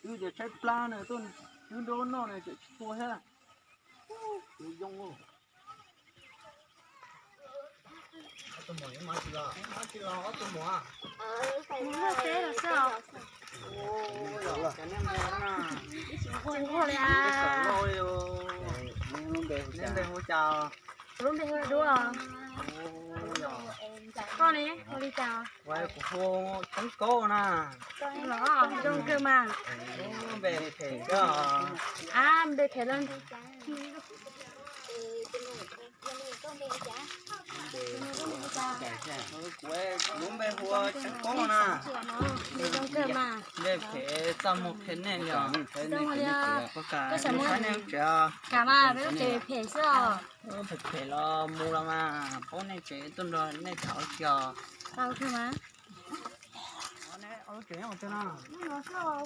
Twb tias tshaib plab na, tuaj twb nrog noj na, tseem tsis tua thiab. Tus zoo. Ob tug muam, ib mab tsis los, ib mab tsis los, ob tug muam. Mus luaj teb los xwb os. Tsis nquag li a. Neb npe hu cas? Kuv lub npe hu Duab. Koj ne, hu li cas? Kuv hu Txoov Kaub na. Los zoo kawg mas. Npe phem xwb. A, npe phem los. Kuv lub npe hu Txoov Kaub na. Npe zoo kawg mas. Npe phem txaj muag qhia nej li os. Koj xav mus saib nej tsev. Kam mas peb lub tsev phem xwb os. Phem phem los mus los mas, paub nej tsev tuaj nrog nej tham ua si os. Tau kawg mas. Ob lub tsev nyob ua twg no?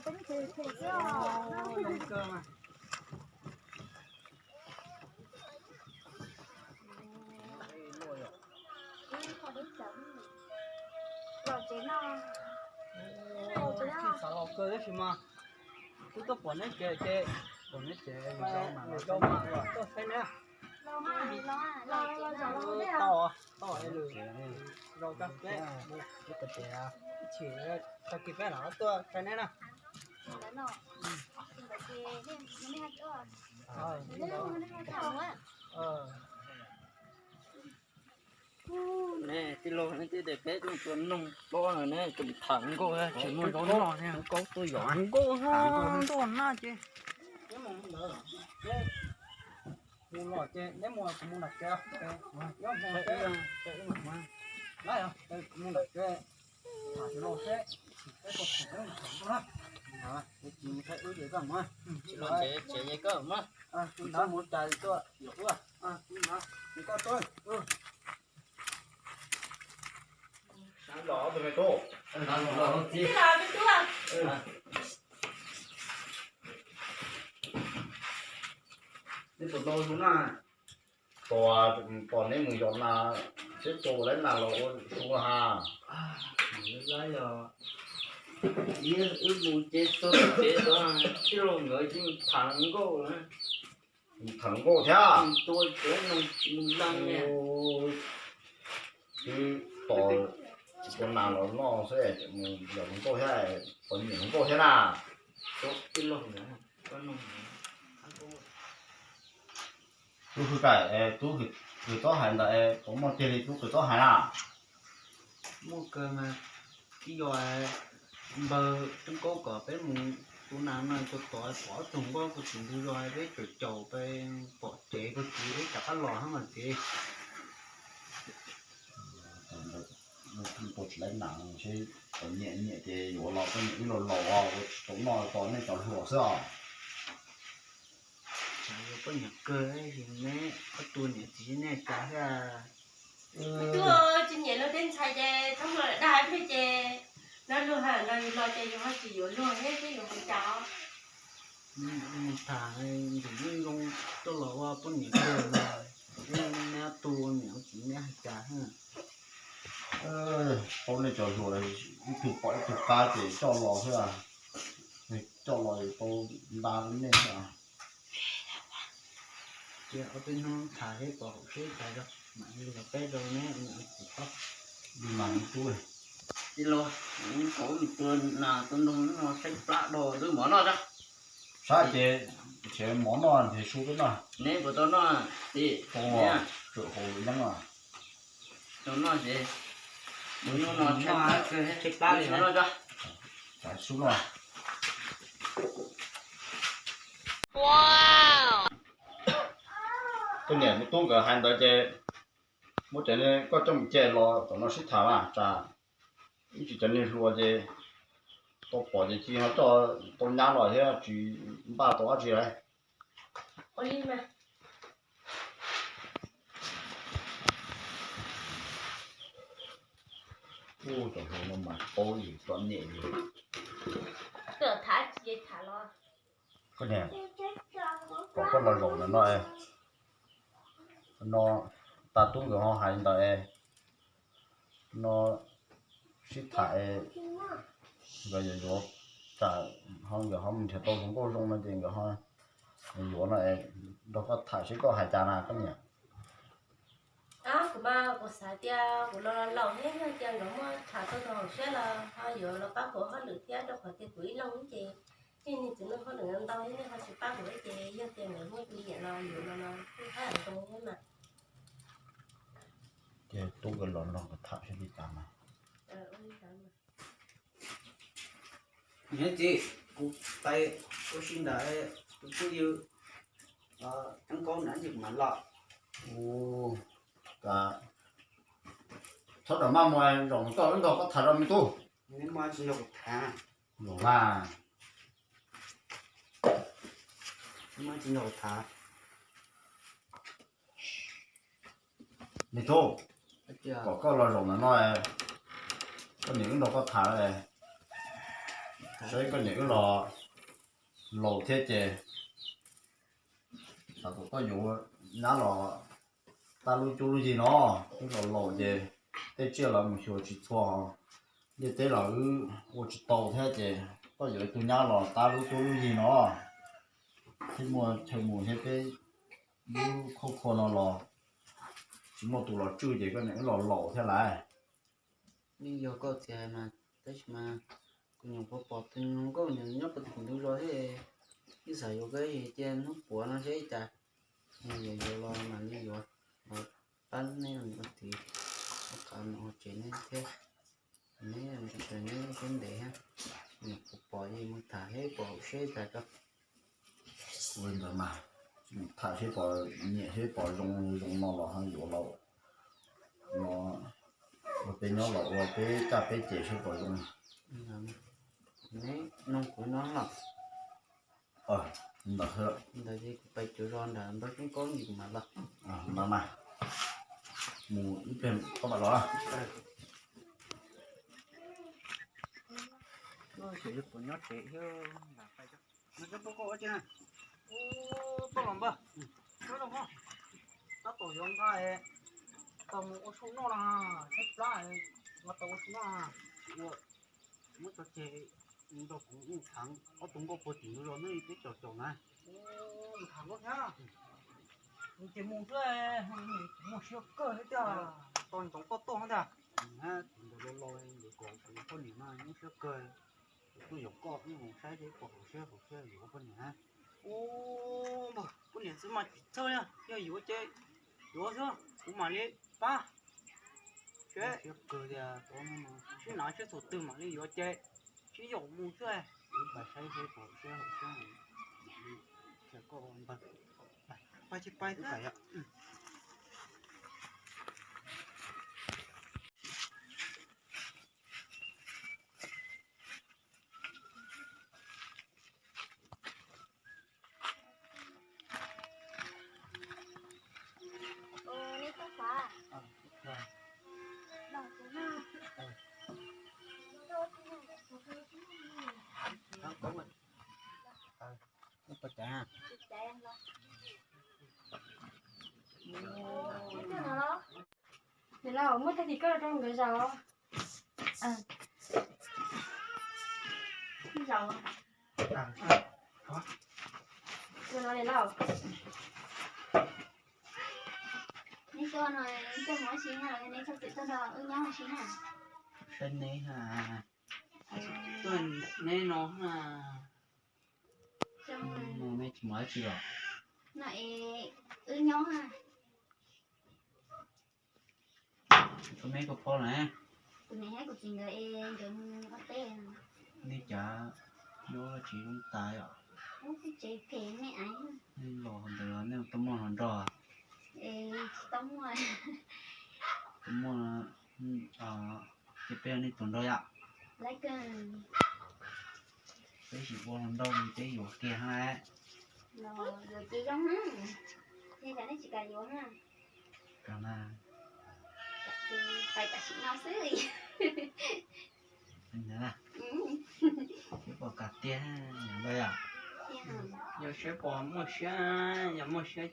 Peb lub tsev phem xwb os. Xav los kawg tab sis mas twb tuaj pom neb tsev ces, pom neb tsev zoo mas, zoo mas tuaj saib neb. Tau, tau, zoo kawg peb, ib chim tag kis peb los tuaj saib neb na. Ne tij laug, neb twb tias peb tuaj tua noog plob no ne, tseem tham nkauj tsis muaj zaub noj thiab. Nkauj tuaj yos nkauj noj na ces. Mus los ces neb mus, kuv mus nram tsev. Nyob hmo teb, mus nram tsev, tham tsis los seb, peb tua khoom peb mus tham nkauj na. Tsis mus thaij wb ces koj mus, tsis los tsev ces koj mus, kuv mus tas tuaj yos wb, kuv mus, koj tuaj. Neb puas tau su na? Tos, tos neb mus yos nas, seb tua lawv nas los ua su has. Lawv yog, wb mus ces txog tsev tod, tij laug nkawd cia li tham nkauj. Tham nkauj thiab. Tua cov noog mus leej ne. Twb tos tsis tau nas los noj xwb, mus yos hluas nkauj thiab, tos nyiam hluas nkauj thiab na. Tub Hwj Kaim, tub Hwj Txob hais ntawd puas muaj tiag li tub Hwj Txob hais na? Muaj kawg mas, twb yog npawg Tub Kaub kom peb mus tua nas no, tua tod pom ob tug nkauj kuj tsis ntug zos, peb caum caum peb pom tsev kuj tsis, peb rov qab los hab mas tsev. Tua tsis laib nas seb, kom nyiam nyiam ces yuav los, poj niam wb los laus tsis tau noj, tos nej cov hluas xwb os. Yuav poj niam kawg, neb ob tug niam txiv nej cas thiab? Tub, tsis nyiam luag tej ntxhais ces txhob mus dag ib pliag ces, no luag ha no yus los ces yus ho tsis yuav luag thiab, seb yus hais cas. Mus tham ntim yeej zoo coj los ua poj niam kawg, neb ob tug niam txiv neb hais cas. Paub nej cov hluas, ib tug pom ib tug qab ces coj los xwb, coj los yuav tau nta rau nej xwb. Ces ob peb hnub tham seb pom hauv seb cas, mam li los peb rau neb. Mas tub, tij laug, mus tua nas tua noog no saib plab dhau, twb mov noj tso. Sab ces, ces mov noj ces su peb noj. Neb puas tau noj tim? Tsuam hauv yeeb os. Tau noj ces, mus noj no tshaib plab li noj tso. Su noj. Koj niam mus tub nkawd hais ntawd ces muab cov, koj coj mus ce los tom no sib tham mas tsam ib tsis cov niag hluas ces tau pom ces cia ho coj tau nyab los thiab tsis npaj tau dab tsi lawm. Ub, cov hluas no mas paub yus txom nyem li. Koj niam, kom koj los zaum ntawm no, no tas tub nkawd ho hais ntawd no sib tham es nkawd yuav yuav Tsam ho nkawd ho mus nrhiav tau hluas nkauj zoo no ces nkawd ho yuav no, nrog koj tham seb koj hais cas na koj niam. Kuv mas kuv xav tias kuv los laus thiab, yog tias nkawd muaj tham tau tus hauv siab los ho yuav los pab kuv hauj lwm thiab, rau qhov tias kuv ib leeg ces yeej niaj txiv neej hauj lwm ntau thiab nej ho tsis pab kuv ces yog tias nkawd muaj tus nyiam los yuav los no kuj haj yam zoo thiab mas. Ces tub nkawd los nrog nkawd tham seb li cas mas. Niam txiv, kuv tais ua si ntawm tus phooj ywg Ceeb Kaub na, nws mam los. Ua, txhob ram maj mus, zaum koj wb nrog koj tham zoj me tub. Neb maj tsis nrog kuv tham. Zaum mas. Neb maj tsis nrog kuv tham. Me tub, kom koj los zaum ntawm no, koj niam wb nrog koj tham, saib koj niam wb los laus thiab ces xav kom koj yuav nyab los tab lub cuab lub yig no. Wb los laus ces tej tsiaj los mus xyuas tsis txhua, ntiaj teb los wb ua tsis tau thiab ces koj yuav ib tug nyab los tab lub cuab lub yig no thiab muaj chaw mus thiab. Peb lub khauj khua no los tsis muaj tus los tswj ces koj niam wb los laus thiab lawm. Yeej yog koj txiv hais mas, tab sis mas kuv nyuam qhuav pom tus zoo nkauj nyob puag tim kuv ntug zos thiab, ib xav yuav koj cia hnub puav no seb cas, yog yuav los mam li yuav, los pab neb ua txiv, ua qav ua tsev neb thiab, neb neb thiab ntev thiab, nyuam qhuav pom es mus tham seb pom hauv siab cas rau. Ua li ntawd mas, tham seb pom nyiam seb pom zoo zoo no los ho yuav los no, ua peb nyob los ua peb caj peb ces seb pom zoo. Neb nug kuv no los. Ntawd ces kuv pais cuag zos nram npawg Koob Kaub ntsis kuv mam los. Ntawd mas, mus ib pliag koj mam los. Xyov yog puas nyob tsev thiab. Nyob pab koj ua tsi na? Tuaj los npawg, tab tom yuav nqa tau mus ua su noj no, tshaib plab, nqa tau ua su noj. Ua, muab tso tseg, nrog kuv mus tham ob tug nkauj puag tim ntug zos no peb caum caum na. Tham nkauj thiab. Ces mus xwb, muaj siab kawg thiab tiag. Tau ntsoov koj tuaj thiab tiag. Tus ntawd los los yuav kom kuv poj niam no muaj siab kawg. Kuv tuaj yuav koj, wb mus saib seb puas haum siab haum siab yuav poj niam. Ub, npawg, poj niam xwb mas tsis txhawj li, yog yuav ces yuav xwb, kuv mam li pab. Sib hnav sib txhua twg mam li yuav ces sib yaum mus xwb. Wb pais saib seb puas haum siab haum siab mam li, koj npawg, pab tsis pab xwb. Niam laus, muab tag kis koj rau nkawd zaum. Zaum. Tus no niam laus. Neb tuaj no, neb tuaj mus ua si na, neb txhob txwm tuaj nrog wb nyob ua si na. Saib neb, tuaj neb no na. No neb tsis mus dab tsi los? No es wb nyob na. Koj me koj phob na. Kuv niam thiab kuv txiv nkawd es nkawd mus ua teb. Nej cav nyob tsis zoo tas yom. Ub, tsev phem me aiv. Nej los ntawd los nej tau muaj hluas nraug? Es tsis tau muaj. Tsis muaj, ces peb yog nej tus nraug yom. Lawv kawg. Peb sim ua hluas nraug peb yuav kiag na. Los yuav ces zoo na. Ces nej tsis kam yuav na. Kam na. Pais tam sim no xwb. Peb pom kam tiag, yog siab pom muaj siab, yog muaj siab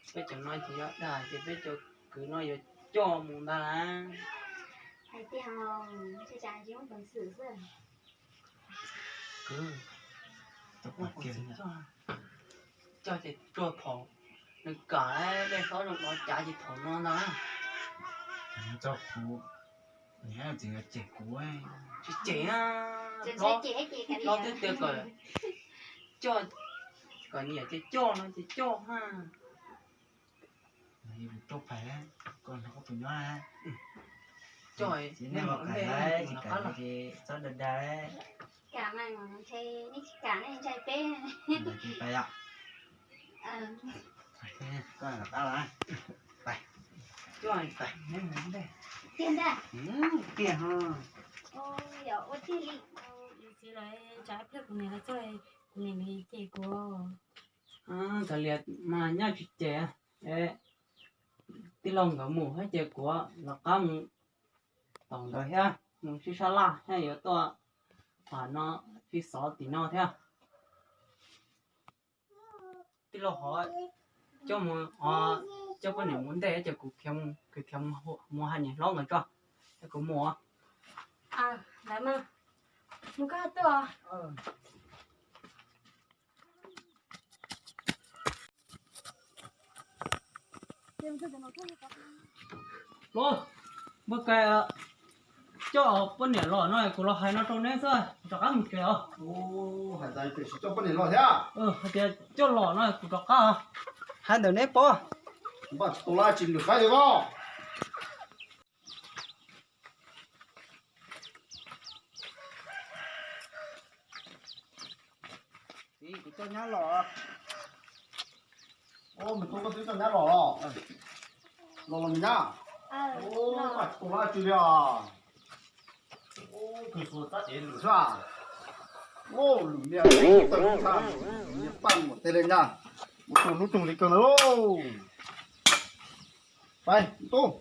ces peb cov no ces yuav dag ces peb cov kwv no yuav coj mus ntag lauj. Hais tias, ua cas tsis muaj peev xwm xwb. Coj ces tsuag thaum nws kam dej hlob zoo los cav ces thaum no ntag. Txog kuv, niam tseem yuav cem kuv. Tsis cem, hlob twb tias kom coj, kom niam ces coj no ces coj ha. Tuaj pais, koj nrog koj tus nyob na. Coj, nej mam kam, tsis kam ces txhob dag dag. Kam mas ntshe nej tsis kam nej ntshai peb. Pais yom. Koj rov qab los. Pais. Coj, pais, nej mus ntej. Tiag ntag. Tiag ho. Yog ua tiag li. Tsis los, tsam pliag kuv niam los txog, kuv niam nws cem kuv. Txawm li mas nyob tsis ces, tij laug nkawd mus thiab ces kuv rov qab mus tom nkawd thiab, mus sib sab laj thiab yuav tuaj, no sib xov tim no thiab. Tij laug hov, coj mus, coj poj niam mus ntej ces kuv khiav, kuv khiav mus hais niam hlob nkawd tso, es kuv mus. Lawv mas, mus koj tuaj. Los, npawg Kais, coj poj niam los no kuv los hais no rau neb xwb, kuv rov qab mus tsev os. Hais tias coj los no kuv rov qab. Hais ntawm neb pob. Npaj tus laj tsis lwm qaib li os. Txiv, kuv coj nyab los. Ub, me tub, koj twb coj nyab los los? Los los me nyab. Ub, tus laj tsis li os. Ub, kws xuas tab dev lwm xwb. Ub, lwm niag tawg tag, niag paj mus tej li nyab. Ub, tus hnub tug li kawg ntawd lauj. Pais tub.